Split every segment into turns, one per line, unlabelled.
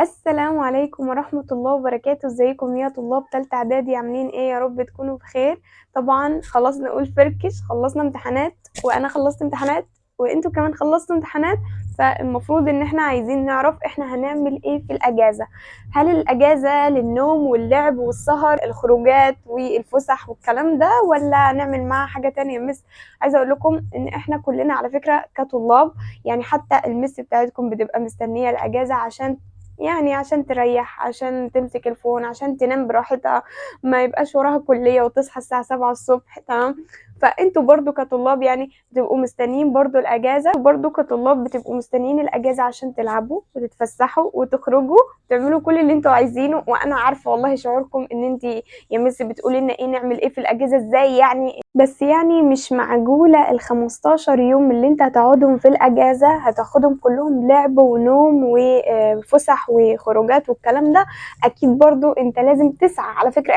السلام عليكم ورحمة الله وبركاته. ازيكم يا طلاب تالتة اعدادي؟ عاملين ايه؟ يا رب تكونوا بخير. طبعا خلاص نقول فركش، خلصنا امتحانات، وانا خلصت امتحانات، وانتوا كمان خلصتوا امتحانات، فالمفروض ان احنا عايزين نعرف احنا هنعمل ايه في الاجازة. هل الاجازة للنوم واللعب والسهر، الخروجات والفسح والكلام ده، ولا نعمل معاها حاجة تانية؟ مس عايزة اقول لكم ان احنا كلنا على فكرة كطلاب، يعني حتى المس بتاعتكم بتبقى مستنية الاجازة عشان تريح، عشان تمسك ال phone، عشان تنام براحتها، ما يبقاش وراها كلية وتصحى الساعة 7 الصبح، تمام؟ فانتوا برضو كطلاب يعني بتبقوا مستنيين برضو الاجازة، برضو كطلاب بتبقوا مستنيين الاجازة عشان تلعبوا وتتفسحوا وتخرجوا وتعملوا كل اللي انتوا عايزينه. وانا عارفة والله شعوركم ان انت يا مس بتقولي لنا ايه، نعمل ايه في الاجازة ازاي يعني، بس يعني مش معقولة ال15 يوم اللي انت هتقعدهم في الاجازة هتاخدهم كلهم لعب ونوم وفسح وخروجات والكلام ده. اكيد برضو انت لازم تسعى. على فكرة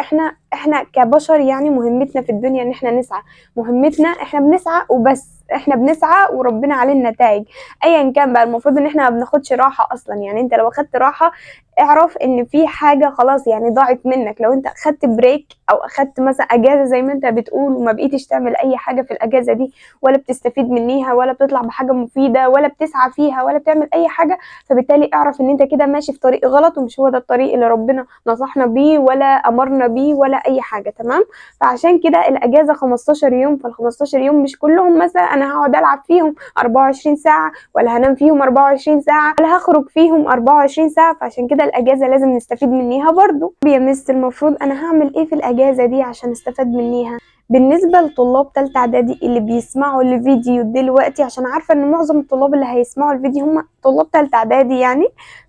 احنا كبشر يعني مهمتنا في الدنيا ان احنا نسعى، مهمتنا احنا بنسعى وبس، احنا بنسعى وربنا عليه النتائج ايا كان بقى. المفروض ان احنا ما بناخدش راحة اصلا، يعني انت لو اخدت راحة اعرف ان في حاجة خلاص يعني ضاعت منك. لو انت اخدت break او اخدت مثلا اجازة زي ما انت بتقول وما بقيتش تعمل اي حاجة في الاجازة دي، ولا بتستفيد منيها ولا بتطلع بحاجة مفيدة ولا بتسعى فيها ولا بتعمل اي حاجة، فبالتالي اعرف ان انت كده ماشي في طريق غلط، ومش هو ده الطريق اللي ربنا نصحنا بيه ولا امرنا بيه ولا اي حاجة، تمام؟ فعشان كده الاجازة 15 يوم، فال 15 يوم مش كلهم مثلا انا هقعد العب فيهم 24 ساعة، ولا هنام فيهم 24 ساعة، ولا هخرج فيهم 24 ساعة. فعشان كده الاجازة لازم نستفيد منيها برضو. يا مس المفروض انا هعمل ايه في الاجازة دي عشان استفاد منيها؟ بالنسبة لطلاب تالتة اعدادي اللي بيسمعوا الفيديو دلوقتي، عشان عارفة ان معظم الطلاب اللي هيسمعوا الفيديو هم طلاب تالتة اعدادي يعني،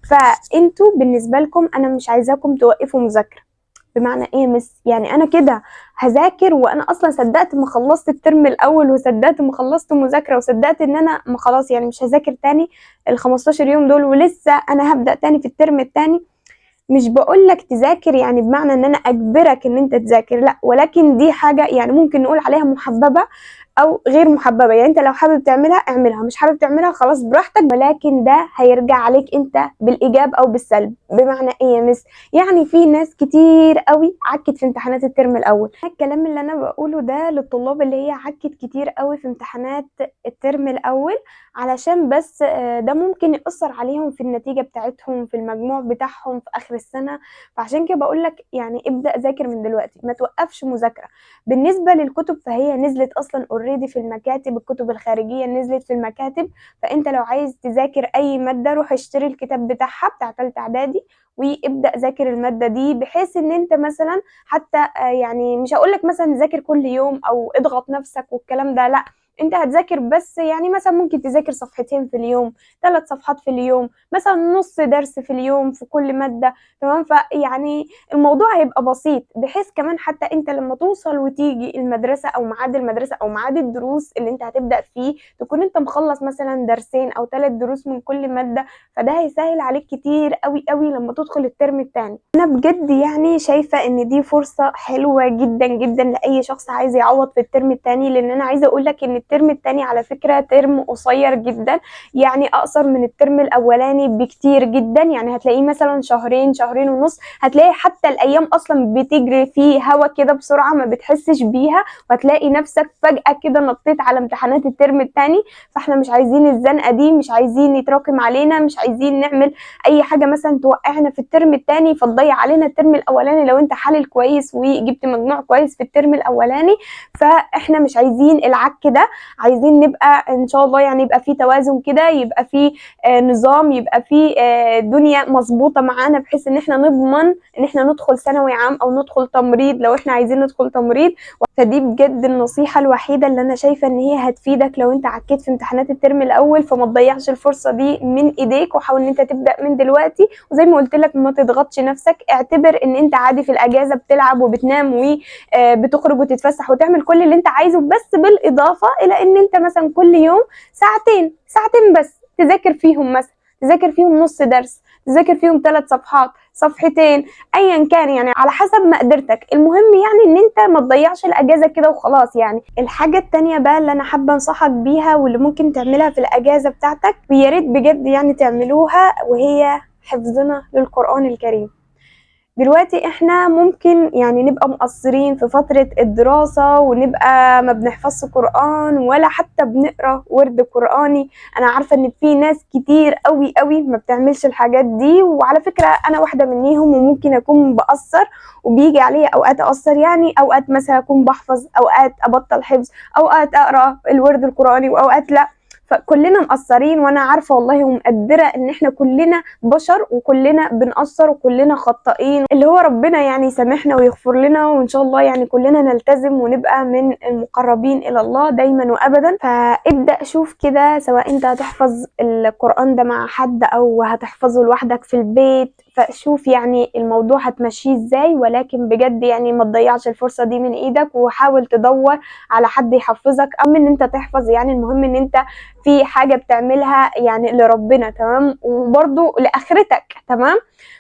فانتوا بالنسبة لكم انا مش عايزاكم توقفوا مذاكرة. بمعنى ايه يا مس؟ يعني انا كده هذاكر وانا اصلا صدقت ما خلصت الترم الاول، وصدقت ما خلصت مذاكرة، وصدقت ان انا ما خلاص يعني مش هذاكر تاني ال 15 يوم دول، ولسه انا هبدأ تاني في الترم التاني. مش بقولك تذاكر يعني بمعنى ان انا اجبرك ان انت تذاكر، لا، ولكن دي حاجة يعني ممكن نقول عليها محببة او غير محببة. يعني انت لو حابب تعملها اعملها، مش حابب تعملها خلاص براحتك، ولكن ده هيرجع عليك انت بالايجاب او بالسلب. بمعنى ايه يا مس؟ يعني في ناس كتير قوي عكت في امتحانات الترم الاول. الكلام اللي انا بقوله ده للطلاب اللي هي عكت كتير قوي في امتحانات الترم الاول، علشان بس ده ممكن يأثر عليهم في النتيجة بتاعتهم، في المجموع بتاعهم في اخر السنة. فعشان كده بقولك يعني ابدأ ذاكر من دلوقتي، ما توقفش مذاكرة. بالنسبة للكتب فهي نزلت اصلا already في المكاتب، الكتب الخارجية نزلت في المكاتب، فانت لو عايز تذاكر اي مادة روح اشتري الكتاب بتاعها بتاع تالتة اعدادي وابدأ ذاكر المادة دي، بحيث ان انت مثلا حتى يعني مش هقولك مثلا ذاكر كل يوم او اضغط نفسك والكلام ده، لا، انت هتذاكر بس يعني مثلا ممكن تذاكر صفحتين في اليوم، 3 صفحات في اليوم، مثلا نص درس في اليوم في كل مادة، تمام؟ فيعني الموضوع هيبقى بسيط، بحيث كمان حتى انت لما توصل وتيجي المدرسة او ميعاد المدرسة او ميعاد الدروس اللي انت هتبدأ فيه تكون انت مخلص مثلا درسين او 3 دروس من كل مادة، فده هيسهل عليك كتير قوي قوي لما تدخل الترم التاني. انا بجد يعني شايفة ان دي فرصة حلوة جدا جدا لأي شخص عايز يعوض في الترم التاني، لان انا عايزة اقولك ان الترم التاني على فكرة ترم قصير جدا، يعني اقصر من الترم الاولاني بكتير جدا، يعني هتلاقيه مثلا شهرين، شهرين ونص، هتلاقي حتى الايام اصلا بتجري في هوا كده بسرعة ما بتحسش بيها، وهتلاقي نفسك فجأة كده نطيت على امتحانات الترم التاني. فاحنا مش عايزين الزنقة دي، مش عايزين يتراكم علينا، مش عايزين نعمل اي حاجة مثلا توقعنا في الترم التاني فتضيع علينا الترم الاولاني. لو انت حلل كويس وجبت مجموع كويس في الترم الاولاني، فاحنا مش عايزين العك ده، عايزين نبقى ان شاء الله يعني يبقى في توازن كده، يبقى في نظام، يبقى في دنيا مظبوطة معانا، بحيث ان احنا نضمن ان احنا ندخل ثانوي عام او ندخل تمريض لو احنا عايزين ندخل تمريض. فدي بجد النصيحة الوحيدة اللي انا شايفة ان هي هتفيدك لو انت عكيت في امتحانات الترم الاول، فما تضيعش الفرصة دي من ايديك، وحاول ان انت تبدأ من دلوقتي. وزي ما قلت لك ما تضغطش نفسك، اعتبر ان انت عادي في الاجازة بتلعب وبتنام وبتخرج وتتفسح وتعمل كل اللي انت عايزه، بس بالاضافة الى ان انت مثلا كل يوم ساعتين، ساعتين بس تذاكر فيهم، مثلا تذاكر فيهم نص درس، تذاكر فيهم 3 صفحات، صفحتين، ايا كان يعني على حسب مقدرتك. المهم يعني ان انت ما تضيعش الاجازه كده وخلاص. يعني الحاجه التانية بقى اللي انا حابه انصحك بيها واللي ممكن تعملها في الاجازه بتاعتك، ويا ريت بجد يعني تعملوها، وهي حفظنا للقرآن الكريم. دلوقتي احنا ممكن يعني نبقى مقصرين في فترة الدراسة ونبقى ما بنحفظش قرآن ولا حتى بنقرأ ورد قرآني. انا عارفة ان في ناس كتير قوي قوي ما بتعملش الحاجات دي، وعلى فكرة انا واحدة منيهم، وممكن اكون بقصر وبيجي عليا اوقات اقصر، يعني اوقات مثلا اكون بحفظ، اوقات ابطل حفظ، اوقات اقرأ الورد القرآني، واوقات لا. فكلنا مقصرين، وانا عارفه والله ومقدره ان احنا كلنا بشر وكلنا بنقصر وكلنا خطائين، اللي هو ربنا يعني يسامحنا ويغفر لنا، وان شاء الله يعني كلنا نلتزم ونبقى من المقربين الى الله دايما وابدا. فابدا شوف كده، سواء انت هتحفظ القران ده مع حد او هتحفظه لوحدك في البيت، فشوف يعني الموضوع هتمشيه ازاي، ولكن بجد يعني ما تضيعش الفرصة دي من ايدك، وحاول تدور على حد يحفظك او ان انت تحفظ، يعني المهم ان انت في حاجة بتعملها يعني لربنا، تمام، وبرضو لآخرتك، تمام.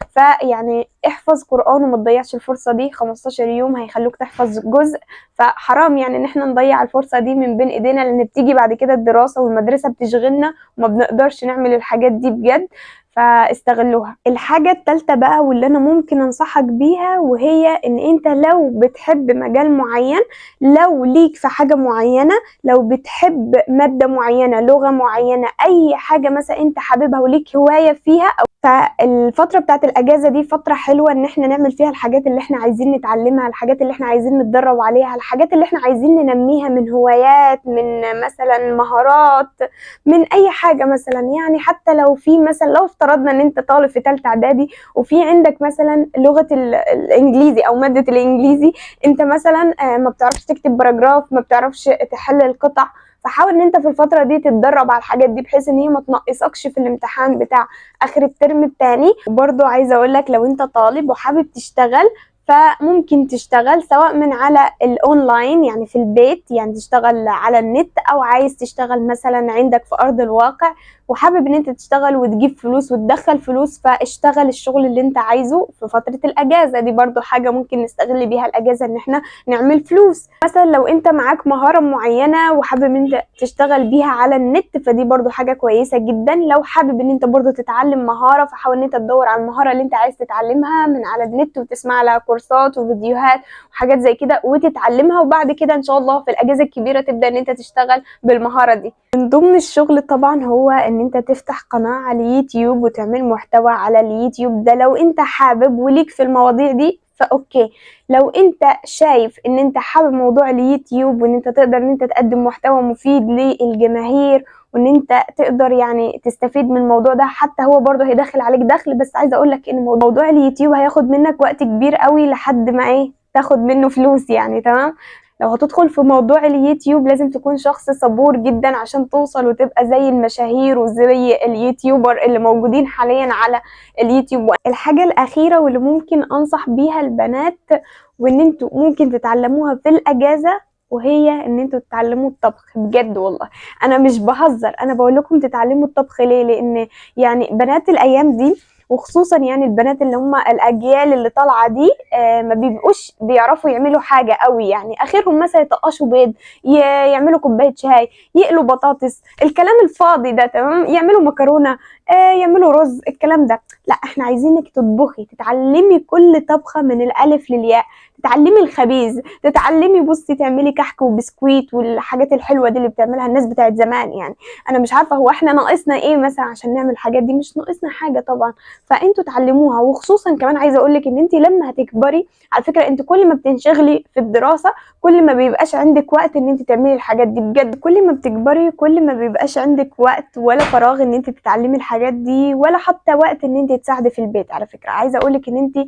فيعني احفظ قرآن وما تضيعش الفرصة دي، 15 يوم هيخلوك تحفظ جزء، فحرام يعني ان احنا نضيع الفرصة دي من بين ايدينا، لان بتيجي بعد كده الدراسة والمدرسة بتشغلنا وما بنقدرش نعمل الحاجات دي بجد، فاستغلوها. الحاجة التالتة بقى واللي انا ممكن انصحك بيها، وهي ان انت لو بتحب مجال معين، لو ليك في حاجة معينة، لو بتحب مادة معينة، لغة معينة، اي حاجة مثلا انت حاببها وليك هواية فيها، فالفترة بتاعت الأجازة دي فترة حلوة إن إحنا نعمل فيها الحاجات اللي إحنا عايزين نتعلمها، الحاجات اللي إحنا عايزين نتدرب عليها، الحاجات اللي إحنا عايزين ننميها من هوايات، من مثلا مهارات، من أي حاجة مثلا. يعني حتى لو في مثلا، لو افترضنا إن أنت طالب في تالتة إعدادي وفي عندك مثلا لغة الإنجليزي أو مادة الإنجليزي، أنت مثلا ما بتعرفش تكتب paragraph، ما بتعرفش تحل القطع، فحاول ان انت في الفترة دي تتدرب على الحاجات دي بحيث ان هي ما تنقصكش في الامتحان بتاع اخر الترم التاني. وبرضو عايزة اقولك لو انت طالب وحابب تشتغل، فممكن تشتغل سواء من على الاونلاين يعني في البيت، يعني تشتغل على النت، او عايز تشتغل مثلا عندك في ارض الواقع وحابب ان انت تشتغل وتجيب فلوس وتدخل فلوس، فاشتغل الشغل اللي انت عايزه في فترة الاجازة دي. برضو حاجة ممكن نستغل بيها الاجازة ان احنا نعمل فلوس. مثلا لو انت معاك مهارة معينة وحابب ان انت تشتغل بيها على النت، فدي برضو حاجة كويسة جدا. لو حابب ان انت برضو تتعلم مهارة، فحاول ان انت تدور على المهارة اللي انت عايز تتعلمها من على النت وتسمع لها كورسات وفيديوهات وحاجات زي كده وتتعلمها، وبعد كده ان شاء الله في الاجازة الكبيرة تبدأ ان انت تشتغل بالمهارة دي. من ضمن الشغل طبعا هو ان انت تفتح قناة على اليوتيوب وتعمل محتوى على اليوتيوب ده لو انت حابب وليك في المواضيع دي ف okay. لو انت شايف ان انت حابب موضوع اليوتيوب وان انت تقدر ان انت تقدم محتوى مفيد للجماهير وان انت تقدر يعني تستفيد من الموضوع ده، حتى هو برضه هيدخل عليك دخل، بس عايزه اقول لك ان موضوع اليوتيوب هياخد منك وقت كبير قوي لحد ما ايه تاخد منه فلوس يعني، تمام. لو هتدخل في موضوع اليوتيوب لازم تكون شخص صبور جدا عشان توصل وتبقى زي المشاهير وزي ال YouTuber اللي موجودين حاليا على اليوتيوب. الحاجة الأخيرة واللي ممكن أنصح بيها البنات وإن انتوا ممكن تتعلموها في الأجازة، وهي إن انتوا تتعلموا الطبخ. بجد والله أنا مش بهزر، أنا بقول لكم تتعلموا الطبخ. ليه؟ لأن يعني بنات الأيام دي وخصوصا يعني البنات اللي هم الاجيال اللي طالعه دي ما بيبقوش بيعرفوا يعملوا حاجة قوي، يعني اخرهم مثلا يطقشوا بيض، يعملوا كوباية شاي، يقلوا بطاطس، الكلام الفاضي ده، تمام، يعملوا مكرونه، يعملوا رز، الكلام ده. لا، احنا عايزينك تطبخي، تتعلمي كل طبخه من الالف للياء، تتعلمي الخبيز، تتعلمي بصي تعملي كحك وبسكويت والحاجات الحلوة دي اللي بتعملها الناس بتاعت زمان. يعني انا مش عارفه هو احنا ناقصنا ايه مثلا عشان نعمل الحاجات دي؟ مش ناقصنا حاجة طبعا، فانتوا تعلموها. وخصوصا كمان عايزه اقول لك ان انت لما هتكبري، على فكرة انت كل ما بتنشغلي في الدراسة كل ما بيبقاش عندك وقت ان انت تعملي الحاجات دي بجد. كل ما بتكبري كل ما بيبقاش عندك وقت ولا فراغ ان انت تتعلمي الحاجات دي، ولا حتى وقت ان انت تساعدي في البيت. على فكرة عايزه اقول لك ان انت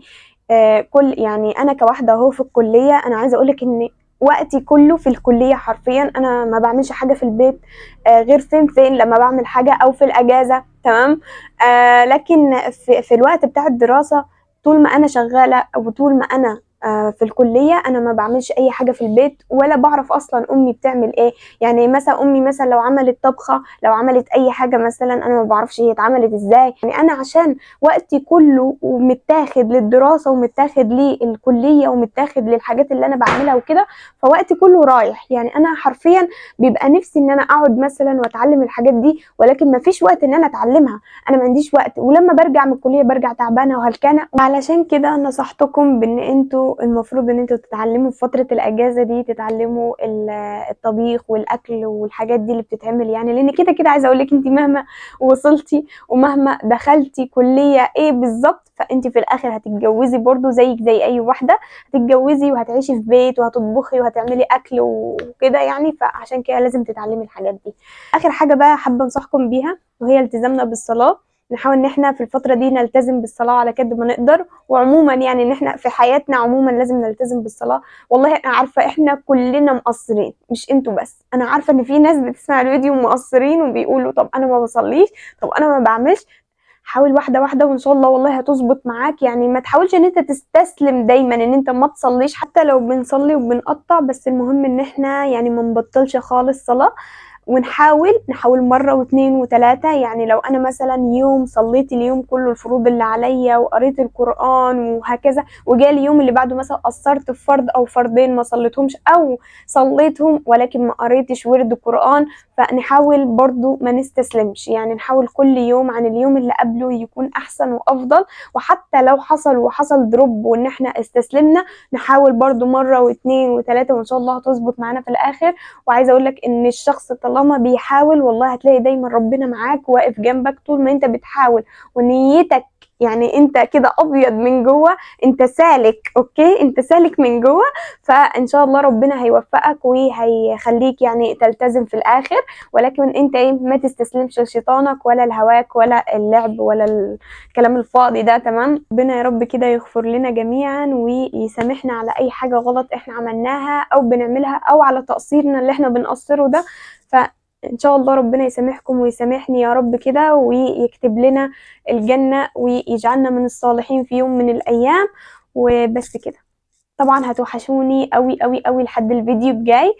كل يعني انا كواحده اهو في الكلية، انا عايزه اقول لك ان وقتي كله في الكلية حرفيا، انا ما بعملش حاجة في البيت غير فين لما بعمل حاجة او في الاجازة، تمام. لكن في الوقت بتاع الدراسة طول ما انا شغالة او طول ما انا في الكلية انا ما بعملش اي حاجة في البيت، ولا بعرف اصلا امي بتعمل ايه. يعني مثلا امي مثلا لو عملت طبخه، لو عملت اي حاجة مثلا، انا ما بعرفش هي اتعملت ازاي. يعني انا عشان وقتي كله ومتاخد للدراسة ومتاخد للكليه ومتاخد للحاجات اللي انا بعملها وكده، فوقتي كله رايح. يعني انا حرفيا بيبقى نفسي ان انا اقعد مثلا واتعلم الحاجات دي، ولكن ما فيش وقت ان انا اتعلمها، انا ما عنديش وقت. ولما برجع من الكلية برجع تعبانة وهلكانه. علشان كده نصحتكم بان انتوا المفروض ان انتوا تتعلموا في فترة الاجازة دي، تتعلموا الطبيخ والاكل والحاجات دي اللي بتتعمل، يعني لان كده كده عايزه اقول لك انت مهما وصلتي ومهما دخلتي كليه ايه بالظبط، فانت في الاخر هتتجوزي برضو زيك زي اي واحدة، هتتجوزي وهتعيشي في بيت وهتطبخي وهتعملي اكل وكده يعني. فعشان كده لازم تتعلمي الحاجات دي. اخر حاجة بقى حابة انصحكم بيها وهي التزامنا بالصلاة. نحاول ان احنا في الفترة دي نلتزم بالصلاة على قد ما نقدر، وعموما يعني ان احنا في حياتنا عموما لازم نلتزم بالصلاة. والله انا عارفه احنا كلنا مقصرين، مش انتوا بس، انا عارفه ان في ناس بتسمع الفيديو مقصرين وبيقولوا طب انا ما بصليش، طب انا ما بعملش. حاول واحدة واحدة وان شاء الله والله هتظبط معاك. يعني ما تحاولش ان انت تستسلم دايما ان انت ما تصليش، حتى لو بنصلي وبنقطع، بس المهم ان احنا يعني ما نبطلش خالص صلاة، ونحاول نحاول مرة واثنين وثلاثة. يعني لو أنا مثلا يوم صليت اليوم كله الفروض اللي عليا وقريت القرآن وهكذا، وجالي يوم اللي بعده مثلا قصرت في فرض أو فرضين ما صليتهمش، أو صليتهم ولكن ما قريتش ورد القرآن، فنحاول برضو ما نستسلمش. يعني نحاول كل يوم عن اليوم اللي قبله يكون أحسن وأفضل، وحتى لو حصل وحصل دروب وإن احنا استسلمنا، نحاول برضو مرة واثنين وثلاثة، وإن شاء الله هتظبط معانا في الآخر. وعايزة أقولك إن الشخص طالما بيحاول والله هتلاقي دايما ربنا معاك واقف جنبك طول ما انت بتحاول، ونيتك يعني انت كده ابيض من جوه، انت سالك، okay، انت سالك من جوه، فان شاء الله ربنا هيوفقك وهيخليك يعني تلتزم في الاخر. ولكن انت ايه، ما تستسلمش لشيطانك ولا لهواك ولا اللعب ولا الكلام الفاضي ده، تمام؟ ربنا يا رب كده يغفر لنا جميعا ويسامحنا على اي حاجة غلط احنا عملناها او بنعملها او على تقصيرنا اللي احنا بنقصره ده. فإن شاء الله ربنا يسامحكم ويسامحني يا رب كده، ويكتب لنا الجنة ويجعلنا من الصالحين في يوم من الأيام. وبس كده. طبعا هتوحشوني قوي قوي قوي لحد الفيديو الجاي.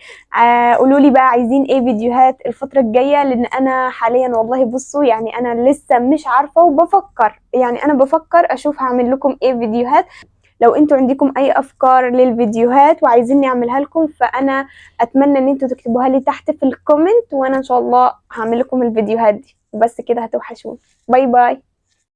قولوا لي بقى عايزين ايه فيديوهات الفترة الجاية، لان انا حاليا والله بصوا يعني انا لسه مش عارفة وبفكر، يعني انا بفكر اشوف هعمل لكم ايه فيديوهات. لو انتوا عندكم اي افكار للفيديوهات وعايزيني اعملها لكم، فانا اتمنى ان انتوا تكتبوها لي تحت في ال comment، وانا ان شاء الله هعمل لكم الفيديوهات دي. وبس كده، هتوحشوني. bye bye.